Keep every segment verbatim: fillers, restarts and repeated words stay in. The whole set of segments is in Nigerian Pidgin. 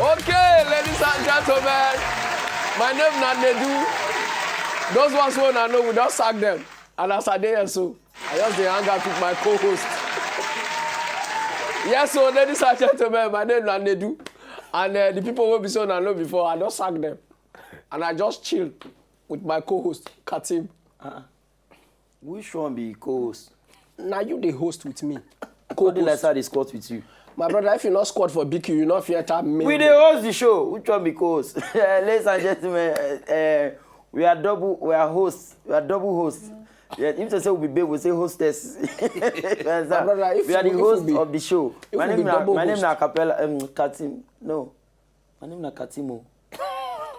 Okay, ladies and gentlemen, my name na Nedu. Those ones who una know, we don sack them. And as I dey here so, I just dey hang out with my co-host. Yes, so ladies and gentlemen, my name na Nedu. And uh, the people wey be say una know before, I don sack them. And I just chill with my co-host, Katim. Which one be co-host? Na you dey host with me. Go dey like say I dey squat with you. My brother, if you no squat for B Q, you no fit enter main. We dey host the show. Which one be co-host? Ladies and gentlemen, uh, we are double, we are hosts. We are double hosts. Yeah, if they say we be babe, we say hostess. You understand? My brother, if we are we- the if host we be- of the show. if My we name be na double my name host. Na Acapella, um, Katim. No, my name na Katimo.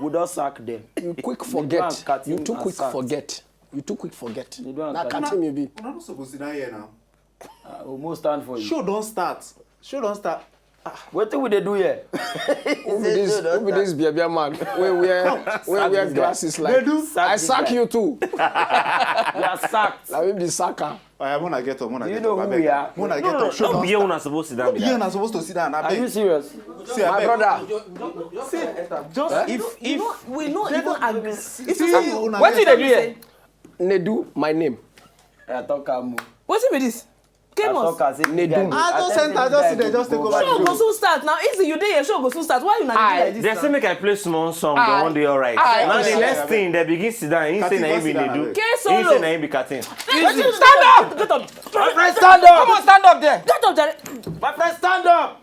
We don sack them. You quick Nedu forget. and Katim You too are quick sacked. forget. You too quick forget. Nedu and Na Katim. Katim you be. Una no suppose sit down here now. Uh, we must stand for you. Show don start. Show don start. Wetin we dey do here? Who be this? Who be this beer beer man? Wey wear wey wear glasses like. They do. I sack you too. You are sacked. Na me be sacker. Oya, mona get up, mona Do you get up. Know who Abeg. We are? Mona No, get no, no, up. Show no, don be start. Una suppose sit down be No be here that. Una suppose to sit down. Are you Abeg. Serious? See, My abeg. brother. Just if if We no even agree. See, una Wetin get dey up. Do here? Nedu, my name. I talk am o. Wetin be this? I Kemos. Talk am say Nedu. guy- I just say enter, just sit there, guy just take go over. back Show to go soon start now. Easy, you dey here. Show go soon start. Why you na dey do like this Dem say now? Make I play small song, Aye. I wan dey alright. Aye. Now the Aye. Next thing, dem begin sit down. He say Katim, na come him be sit down, Nedu. abeg. K He Solo. Say na him be Katim. Wetin? Stand up! Get up. My friend, stand up! Come on, stand up there. Get up there. My friend, stand up!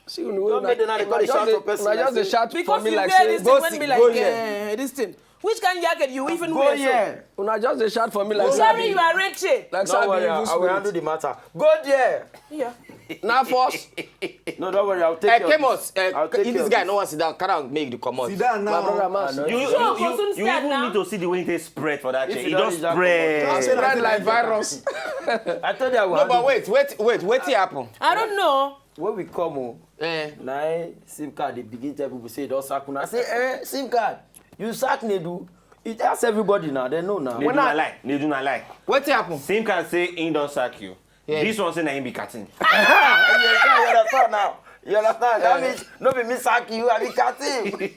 See, you know, Don't make the night una call the just shout dey- for person una like just dey say, shout for Because me you like wear say, this "Go thing when sit, be go like here." uh, this thing. Which kind jacket you even Go wear so? here! Una just dey shout for me like Sorry, you say, are wretched. like say Don't I be worry, evil I will handle spirit. The matter. Go there! Yeah. Na force. No, don't worry, I'll take Eh, care of Kemos, this. I'll eh, Take if care this of guy this. No wan sit down, carry am make the comot. Sit down My now. brother, I man. know. You, you, Sure, you, go soon you start even now. Need to see the way they spread for that If chair. you It don't just reach that spread. comot. Spread like virus. I told you I will No, but handle wait, wait, wait, wetin happen? I don't know. When we come o, Eh, na him SIM card dey begin tell people say e don sack una. I say, eh, SIM card? You sack Nedu? It ask everybody now, dem know now. Nedu na lie. Nedu na lie. Wetin happen? SIM card say he don sack you. Yeah. This one say na him be Katim. You understand now? You understand? That means no be me sack you, I be Katim.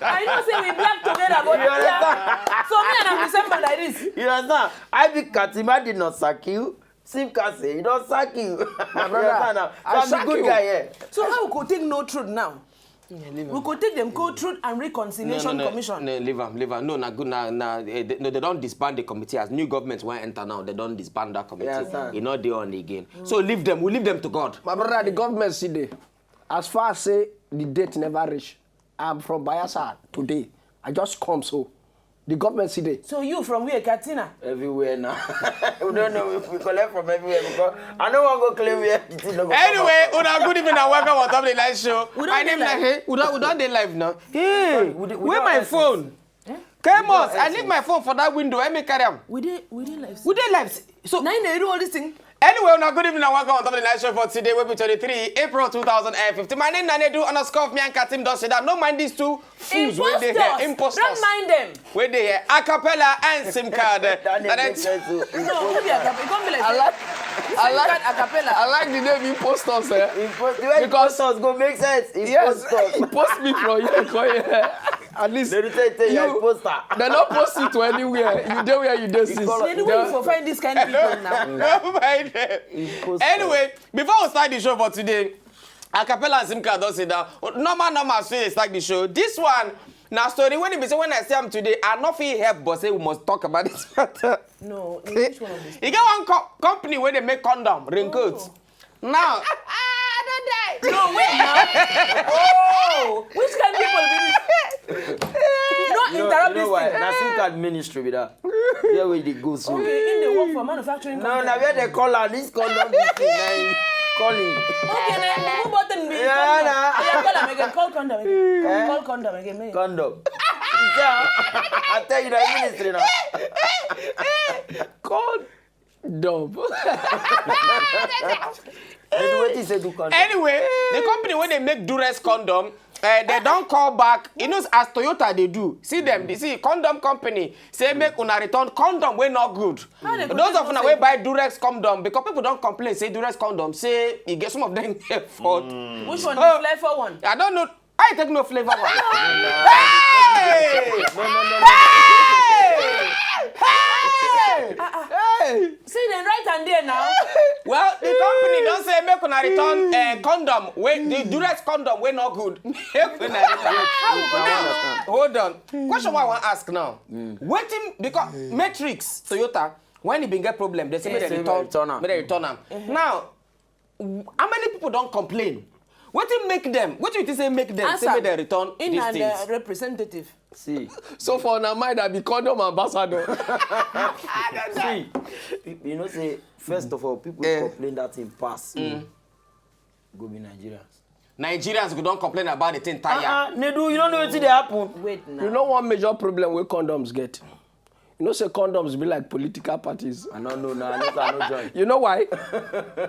I know say we black together, but You understand? So me and am December like this. You understand? I be Katim, I did not sack you. SIM card say e don sack you. My You brother, understand now? So I I'm the sack good you. Guy here. So how we go take no truth now? We go take them go Truth and Reconciliation no, no, Commission. No, leave am, leave am. No, na good, na, na, eh, they, no, they don disband the committee. As new government wan enter now, they don disband that committee. Yeah, sir. E no dey on again. So leave them. We leave them to God. My brother, the government still dey. As far as say the date never reach, I'm from Bayelsa today. I just come so. The government still dey. So you from where, Katsina? Everywhere now. We don't know if we collect from everywhere because I no wan go claim where the thing no go come Anyway, out. Una good evening and welcome on top of the live show. We don My dey name na live. Hey, we don we don dey live now. Hey, We dey- we where don my live phone? Kemos, I leave my phone for that window. Let me carry am. We dey we dey live. We dey live. So Now you dey do all this thing. Anyway, una good evening and welcome on top of the live show for today, wey be twenty-three April two thousand and fifteen. My name na Nedu underscore me and Katim don say that. No mind these two fools wey dey here. Imposters. Don't mind them. Wey dey here. Acapella and SIM card. That name And makes then- sense o. No, no be Acapella. E come be like I like, I SIM like, card Acapella. I like the name imposters, eh? Impo- the way Because- imposters go make sense. Yes, Imposters. Post me from here, come here. At least They dey tell you you- imposter. They no post it to anywhere. You dey where you dey since. call- Then where you for find this kind of people now? No mind them. Imposter. Anyway, before we start the show for today, Acapella and SIM card don say that normal, normal, so they start the show. This one na story wey be say when I see am today, I no fit help but say we must talk about this matter. No, which one of this? E get one co- company wey dey make condom, raincoat. Now, No, wait now. Oh, which kind of people be this? No, You know, interrupt you know this why? Thing. Na SIM card ministry be that. There where they go so. Okay, in the work for manufacturing No, company. Na where they call am this condom this thing. Na him calling. Okay, na who button be Yeah, condom? na. Yeah, call am again. Call condom again. Eh? Call condom again. Make Condom. Yeah. I tell you that ministry now. condom. They do wetin say do condom. Anyway, the company wey dey make Durex condom, uh, they don call back. You know, as Toyota dey do. See them, they see condom company say make una return condom wey no good. How they go Those take of una no wey say- Buy Durex condom, because people don complain say Durex condom say e get some of them get fault. Which one? Oh. The flavor one. I don't know. I take no flavor one. Hey! No, no, no, no, no. Hey! Hey! Hey! See, dem write am there now. Well, the company don say make una return uh, condom wey the Durex condom wey no good. Make una return. Hold on. Question wey I wan ask now. Wetin because Matrix Toyota when e bin get problem, dem say make dem return am. Now, how many people don complain? Wetin make dem? Wetin you think say make dem say make dem return these things? Representative. See, So for una mind, I be condom ambassador. see, pe- you know say first of all, people dey complain that thing pass. Go be Nigerians. Nigerians go don complain about the thing tire. Ah, Nedu, you no know wetin dey happen. Wait now. You know one major problem wey condoms get. You know say condoms be like political parties. I no know now. I no, I no join. You know why?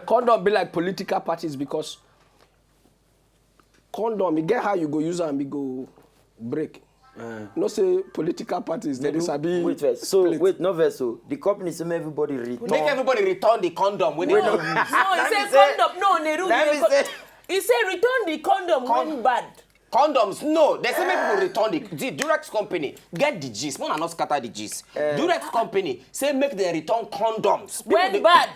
Condom be like political parties because condom, e get how you go use am, e go break. You know say political parties, they dey sabi Wait first. So split. Wait, no verse. So the company say make everybody return. Make everybody return the condom wey dem no use. No, he say condom. No, Nedu. He say return the condom when bad. Condoms, no. They say make people return the, the Durex company. Get the gist. Una no scatter the gist. Durex company say make dem return condoms. People When dey- bad.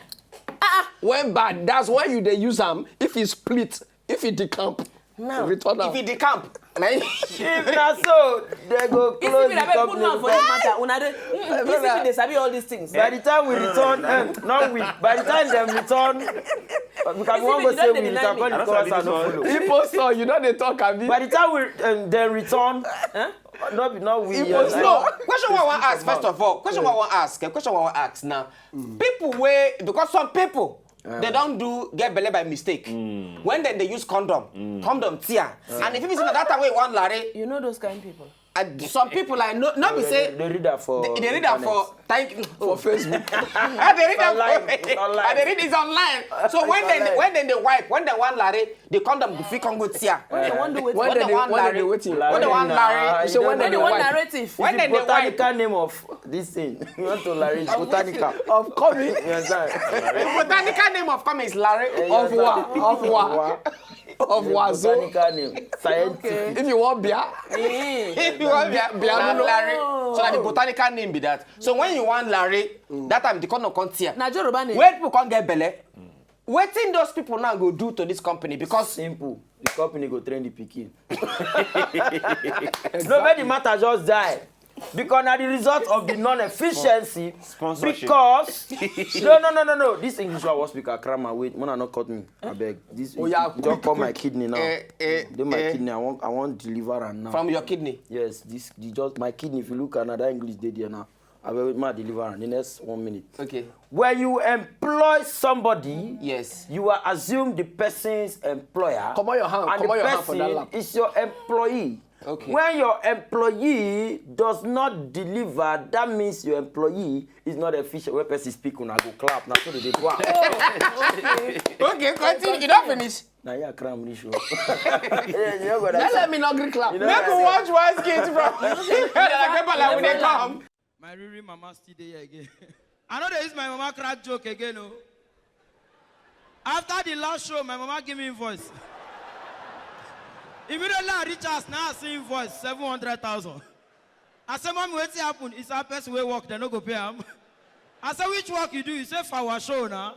When bad, that's why you dey use am. If e split, if e decamp, Now, return am. If e decamp, na If na so, they go Isi close be the like put company. mouth for this matter. Una dey. Mm, Isi be dey sabi all these things. By the time we return, eh, not we. By the time dem return, because we wan go say we, we can call the callers and no follow. People saw you know they talk abi. By the time we um, dem return, no be not we. People uh, saw. Question wey I wan ask first of all. Question wey I wan ask. Eh, question wey I wan ask now. People wey because some people they don do get belle by mistake. When dem dey use condom, condom tear, and if you see na that time wey you wan larry, You know those kind people. and some people I know no be They, say they read that for. they read am Internet. For thank you. For Facebook. I dey read am online, for it's online. I dey read it online. So when dem online. When dem dey wipe, when dem wan larry, the condom go fit come go tear. When they wan do When wetin? dem dey wan When larry, they waiting. When dem wan Nah, larry, you don't When they know. wan wipe. Narrative. When The dem dey wipe, botanical name of this thing. You want to larry botanical. Of coming. You understand? the botanical name of coming is larry. Of wa. Of wa. Of wa. So Botanical name. Scientific. If you want beer, If you wan be be a larry. So na the botanical name be that. So when you wan larry, that time the condom come tear. Na Yoruba name. When people come get belle, wetin those people now go do to this company because Simple. The company go train the pikin. No, make the matter just die. Because na the result of the non-efficiency. Sponsorship. Because no, no, no, no, no. This English I wan speak Akrama. Wait, Mona not cut me. I beg. This Oh, yeah, don't quick, cut my quick. Kidney now. Eh, eh, Do my eh. Kidney. I want, I want deliver am now. From your kidney. Yes, this the just my kidney. If you look at another English dey there now. I will ma deliver am the next one minute. Okay. When you employ somebody, Yes. You are assume the person's employer. Comot your hand, And comot the your hand for that person lap. Is your employee. Okay. When your employee does not deliver, that means your employee is not efficient. When person speak, una go clap. Now so they do am. Okay, continue. You don't finish. Now you cram reach o. Yeah, you know what I Just say. Let me not gree clap. You know Make what we I watch one skit from the paper like we dey come. My real real mama still dey here again. I no dey use my mama crack joke again o. After the last show, my mama give me invoice. Immediately I reach house, now I see invoice seven hundred thousand. I say, "Mommy, wetin happen?" He say, "Person wey work, dem no go pay am." I say, "Which work you do?" He say, "For our show na."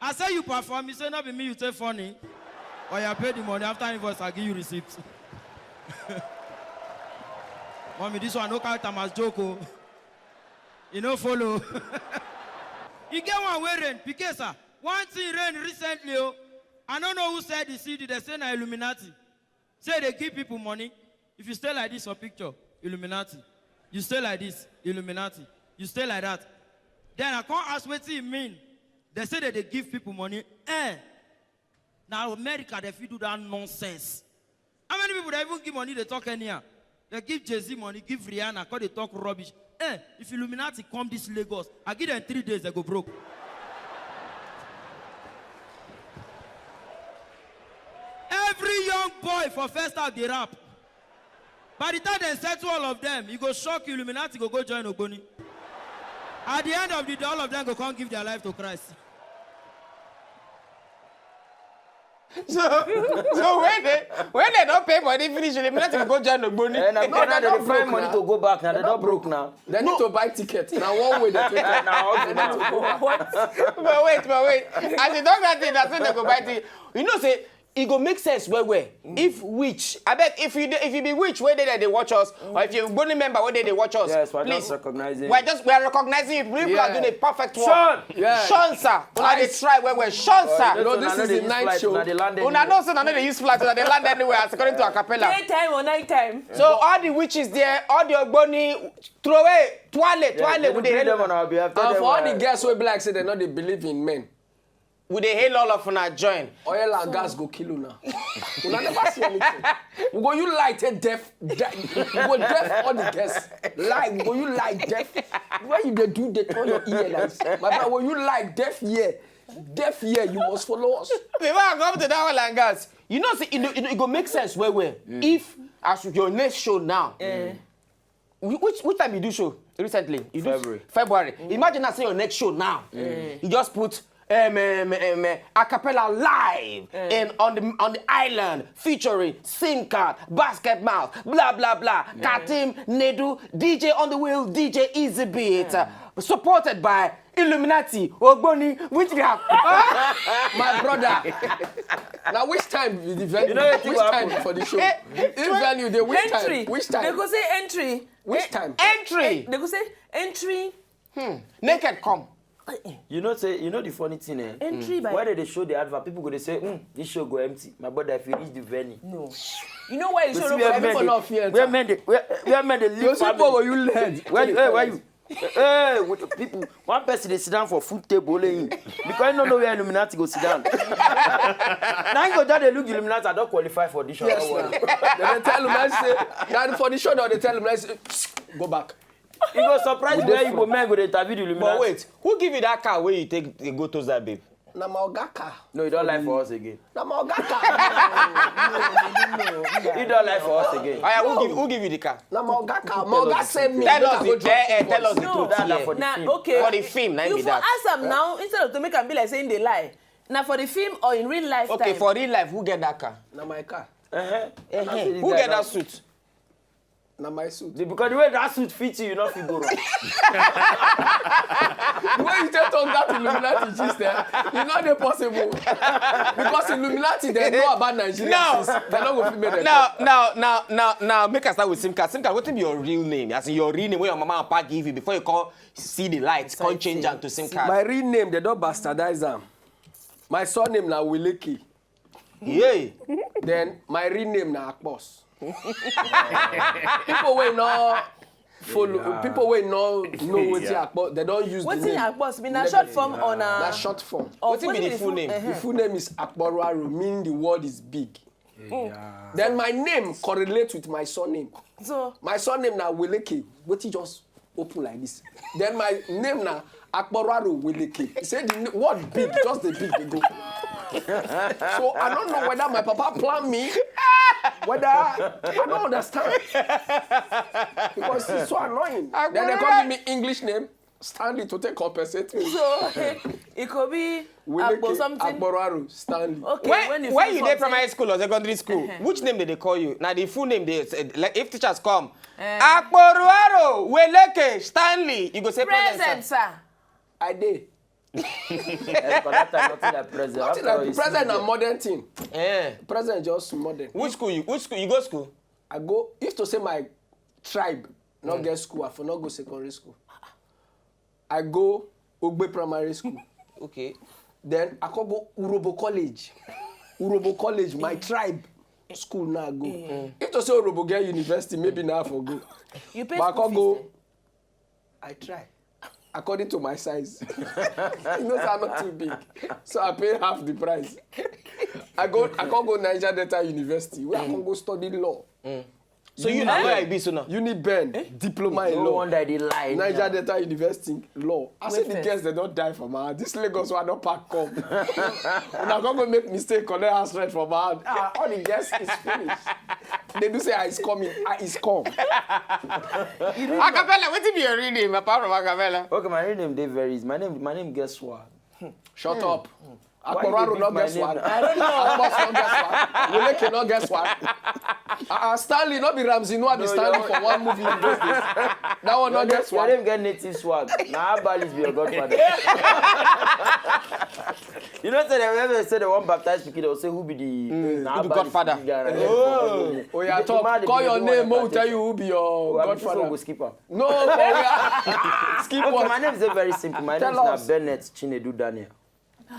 I say, "You perform?" He say, "No be me you take funny." Oya, pay the money. After invoice, I give you receipt. Mommy, this one no count am as joke o. E no follow. E get one wey rain. Pikin sir, one thing rain recently o. I no know who sell the C D. Dem say na Illuminati. Say they give people money. If you stay like this for picture, Illuminati. You stay like this, Illuminati. You stay like that. Then I come ask wetin e mean. Dem say that they give people money. Eh. Na America dem fit do that nonsense. How many people dey even give money dey talk anyhow? Dem give Jay-Z money, give Rihanna, come dey talk rubbish. Eh, if Illuminati come this Lagos, I give dem three days, dem go broke. Every young boy for first half dey rap. By the time dem settle all of them, e go shock you, Illuminati go go join Ogboni. At the end of the day, all of them go come give their life to Christ. So, so when they when they don't pay money finish, they not go join Ogboni. Eh, na because now they don dey find broke money na. To go back now. They don broke now. They need to buy ticket. Now one way they take it. Na house they need to go. But wait, but wait. As you talk that thing, that's when they go buy thing. You know, say it go make sense well well. If witch, I beg if you dey- if you be witch where they they watch us, or if you Ogboni member where they they watch us, Yes, we're please. Just recognizing. We're just we're recognizing you. People are Yeah. doing a perfect work. Sean! Yeah. Sean sir, una dey try well well. Sean sir. No, this is the night show. Now they land Una know say una no dey use flight, una dey land anywhere as according to Acapella. Daytime or night time? So all the witches there, all the Ogboni, throw away, twale, twale, They we do dey kill hail them una. On our behalf. Tell And them for all why. The girls wey be like say they no dey believe in men, We dey hail all of una join. Oil and gas go kill una. Una never see anything. We go you light a deaf, de- we go deaf all the girls. Lie, we go you lie deaf. Why you dey do dey turn your ear like this? My brother, when you lie deaf ear, deaf ear, you must follow us. Before I come to that oil and gas, you know say e no- e no- e go make sense well well if as your next show now. Whi- Which which time you do show recently? You do February. February. Imagine now say your next show now. You just put um, um, um, uh, Acapella live and on the on the island featuring Simcard, Basket Mouth, blah blah blah, Katim, Nedu, D J on the wheel, D J Easy Beat, uh, supported by Illuminati, Ogboni, witchcraft. My brother. Now which time be the venue? You know wetin Which go time happen? For the show? If venue dey which Entry. Time? Which They time? Go say entry. Which time? Entry. They go say entry. Naked come. You know say you know the funny thing eh. Entry by. Why they dey show the advert? People go dey say, hmm, this show go empty. My brother, if you reach the venue. No. You know why you show See no where for men people dey- no fit enter. Where men dey where, where men dey You live see family. for where you land. Where you, hey, where you? Hey, with the people. One person dey sit down for food table only him because he no know where Illuminati go sit down. Now he go down dey look Illuminati. I don qualify for this show. Yes, Don't worry. They dey tell him say, now for the show now they tell him say, go back. You go surprise We me dey where you front. Go men go dey interview the Illuminati. But wait, who give you that car where you take dey go to that babe? Na my oga car. No, you don't lie for us again. Na my oga car. You don't lie for us again. Oya, who give who give you the car? Na my oga car. My oga send me. Tell Make us I the go drop eh, eh, the tell us the boys. truth. That na Yeah. for the Na film. okay. For the film, na You be for that. Ask am now instead of to make am be like saying dey lie. Na for the film or in real life Okay, time. For real life, who get that car? Na my car. Uh-huh. Eh, eh, Who get that suit? Na my suit. The- Because the way that suit fits you, you not fit go wrong. The way you take talk that Illuminati gist, eh, e no dey possible. Because Illuminati, they know about Nigeria. No. Since. They no go fit make them. Now, now, now, now, now, make us start with Simcard. Simcard, what be your real name? As in your real name, where your mama and papa give you before you come see the light, come change am to Simcard. My real name, they don't bastardize am. My surname na Wileke. Yay! Then my real name na Akpos. People wey no follow, people wey no know wetin Akpos, they don't use the Wetin name. Akpos be na short form or na. Na short form. Oh, Wetin be the full name? Uh-huh. The full name is Akporo Aro, meaning the word is big. Then my name correlate with my surname. So My surname na Weleke. Wetin just open like this. Then my name na Akporo Aro Weleke. He said the n- word big, just the big they go. So I don't know whether my papa plan me, whether I don't understand. Because it's so annoying. Then they call me English name, Stanley, to take compensate me. So it could be Weleke, Akpo something. Akporo Aro, Stanley. Okay, When, when, when you dey something- Primary school or secondary school, which name did they call you? Now the full name they say, like if teachers come, Akporuaro Weleke Stanley, you go say present, Present, sir. Sir. I dey. Eh, for that time, nothing like present. Nothing After all, like it's present still na modern thing. Eh. Present just modern. Which school you? Which school you go school? I go, if to say my tribe not get school, I for not go secondary school. I go Ogbe Primary School. Okay. Then I can go Urobo College. Urobo College, my tribe school now I go. If to say Urobo get university, maybe now I for go. You pay But I school can fees. go. Eh? I try. According to my size. You know say I'm not too big. So I pay half the price. I go I can go Niger Delta University where I can go study law. So you na lawyer you be so now. Uniben, diploma in No law. Wonder they lie. Niger Now. Delta University law. I say Wait the first. girls they don't die for my hand. This Lagos one don't pack come. When I go go make mistake, collect house rent for my hand. Ah, all the girls is finished. They do say ah, it's coming. Ah, it's come. Acapella, what be your real name apart from Acapella? Okay, my real name dey very easy. My name, my name gets swag. Shut up. Akporo Aro no get swag. Akpos no get swag. Weleke no get swag. Uh, uh, Stanley, no be Ramsey, no be Stanley for one movie in those days. That one no get swag. Your name get native swag. Na Herbalist be your godfather. You know, say they ever say they want baptize pikin, they'll say who be the mm, who be godfather. Oh, oh yeah, talk. Call your name, we'll tell you who be your godfather. Go skip am. No, for where? Skip. Okay, my name is very simple. My name is Bennett Chinedu Daniel.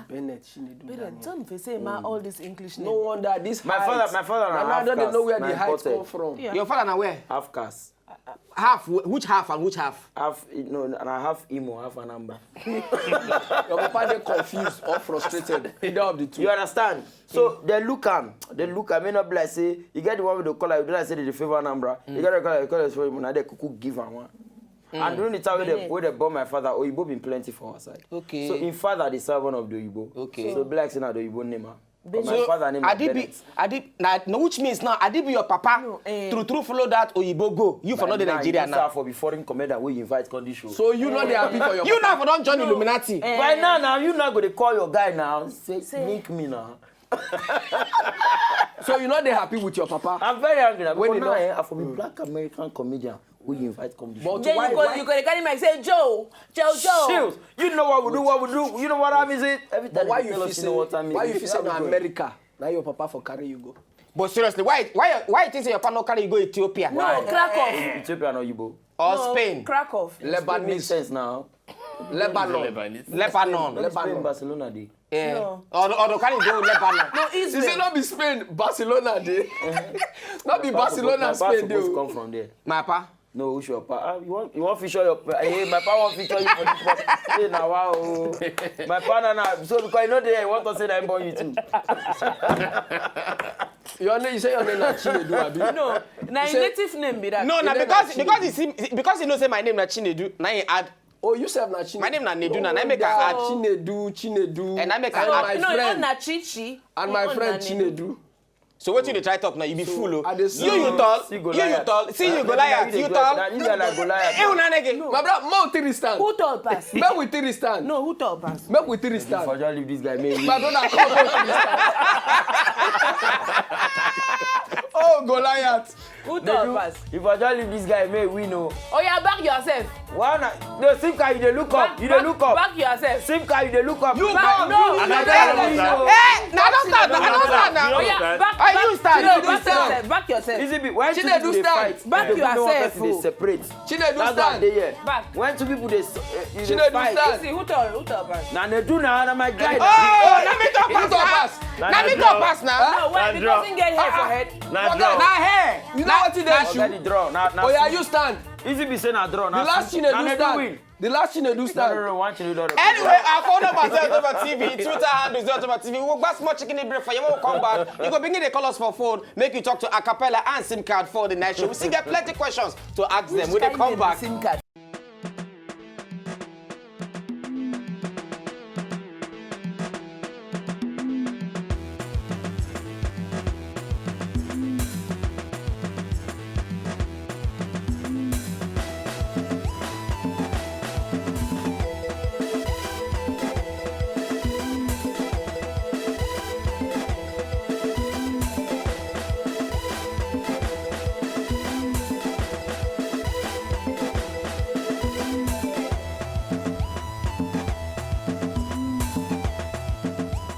Bennett Chinedu Daniel. Don't say ma all this English name. No wonder this. My father, my father, I don't know where the heights come from. Your father na where? Half caste. Half, which half and which half? Half, no, and I half Imo, half Anambra. Your papa dey confused or frustrated. Either of the two. You understand? So they look am, they look am. May not be like say you get the one with the color. You don't like say they favor Anambra. You get the color, you call it for him. Now they could give am one. And during the time when they, when they born my father, Oyibo been plenty for our side. Okay. So in father, they serve one of the Oyibo. Okay. So black say na the Oyibo name am. But my father name na Bennett. Adibi, na, no, which means now Adibi your papa true true follow that Oyibo go. You for not the Nigeria now. For be foreign commander wey you invite come this show. So you not dey happy for your papa. You now for don join Illuminati. By now, now you not go dey call your guy now. Say link me now. So you not dey happy with your papa? I'm very angry now. When you know, I for be black American comedian. Who you invite come this show? But then why, you go, why? You go dey carry mic say Joe, Joe, Joe. Shields, you know what we do, what we do. You know what I mean? Every time why you feel say, why you feel say na America? Now your papa for carry you go. But seriously, why why why you think say your papa no carry you go Ethiopia? No, Krakow. Ethiopia no Oyibo. Or Spain. Krakow. Lebanese. Makes sense now. Lebanon. Lebanon. Lebanon. Barcelona dey. Yeah. No. Or or carry go Lebanon. No, Israel. You say no be Spain, Barcelona dey. No be Barcelona, Spain dey. Come from there. My papa. No, who's your pa? Ah, you want you want feature your pa? Hey, my pa want feature you for this one. Say na wow. My pa na na. So because you know there, you want to say that born you too. Your name, you say your name na Chinedu, abi? No, na him native name be that. No, na because because he see because he know say my name na Chinedu, na him add. Oh, you sef na Chinedu. My name na Nedu, na na make I add Chinedu, Chinedu. And I make I add. No, you own na Chichi. And my friend Chinedu. So wetin you dey try talk now? You be fool o. You you tall, you you tall. See you Goliath, you tall. You are like Goliath. Eh, una nege. My brother, make we three stand. Who tall pass? Make we three stand. No, who tall pass? Make we three stand. For just leave this guy, make we. My brother, come make we three stand. Oh, Goliath. Who tall pass? If I just leave this guy, may we know. Oh yeah, back yourself. Why not? No, Simka, you dey look up. You dey look up. Back yourself. Simka, you dey look up. You back, no, you back yourself. Eh, na don start, na don start now. Oh yeah, back, back yourself. Back yourself. Easy be. Why two people dey fight? Back yourself. They separate. Chinedu stand. Back. When two people dey fight. Easy, who tall, who tall pass? Na Nedu na, na my guy. Oh, na me tall pass. Na me tall pass now. No, why? Because he get hair for head. Na hair. You know what they shoot? Oh yeah, you stand. Easy be say na draw. The last thing they do stand. The last thing they do stand. Anyway, our phone number zero over T V, Twitter handle zero over T V. We'll buy small chicken break for you. We'll come back. You go begin to call us for phone. Make you talk to Acapella and SIM card for the night show. We still get plenty questions to ask them. When they come back.